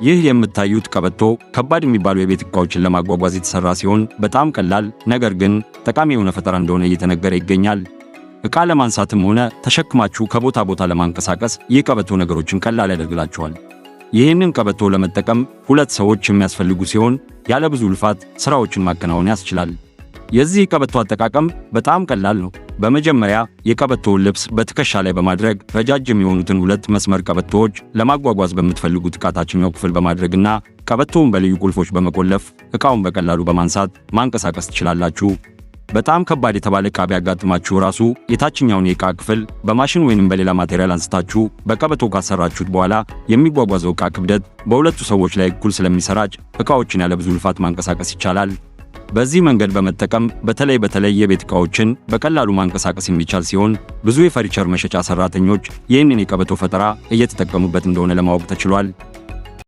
ይህ የምታዩት ቀበቶ ከባድ የሚባሉ የቤት ዕቃዎችን ለማጓጓዝ የተሰራ ሲሆን በጣም ቀላል ነገር ግን ጠቃሚ የሆነ ፈጠራ እንደሆነ እየተነገረ ይገኛል። ዕቃ ለማንሳትም ሆነ ተሸክማችሁ ከቦታ ቦታ ለማንቀሳቀስ ይህ ቀበቶ ነገሮችን ቀላል ያደርግላችኋል። ይህንን ቀበቶ ለመጠቀም ሁለት ሰዎች የሚያስፈልጉ ሲሆን ያለ ብዙ ልፋት ስራዎችን ማከናወን ያስችላል። የዚህ ቀበቶ አጠቃቀም በጣም ቀላል ነው። በመጀመሪያ የቀበቶውን ልብስ በትከሻ ላይ በማድረግ ረጃጅም የሆኑትን ሁለት መስመር ቀበቶዎች ለማጓጓዝ በምትፈልጉት ዕቃ ታችኛው ክፍል በማድረግና ቀበቶውን በልዩ ቁልፎች በመቆለፍ ዕቃውን በቀላሉ በማንሳት ማንቀሳቀስ ትችላላችሁ። በጣም ከባድ የተባለ ዕቃ ቢያጋጥማችሁ ራሱ የታችኛውን የዕቃ ክፍል በማሽን ወይንም በሌላ material አንስታችሁ በቀበቶ ካሰራችሁት በኋላ የሚጓጓዘው ዕቃ ክብደት በሁለቱ ሰዎች ላይ እኩል ስለሚሰራጭ ዕቃዎችን ያለ ብዙ ልፋት ማንቀሳቀስ ይቻላል። በዚህ መንገድ በመጠቀም በተለይ በተለይ የቤት ዕቃዎችን በቀላሉ ማንቀሳቀስ የሚቻል ሲሆን ብዙ የፈርኒቸር መሸጫ ሰራተኞች ይህንን የቀበቶ ፈጠራ እየተጠቀሙበት እንደሆነ ለማወቅ ተችሏል።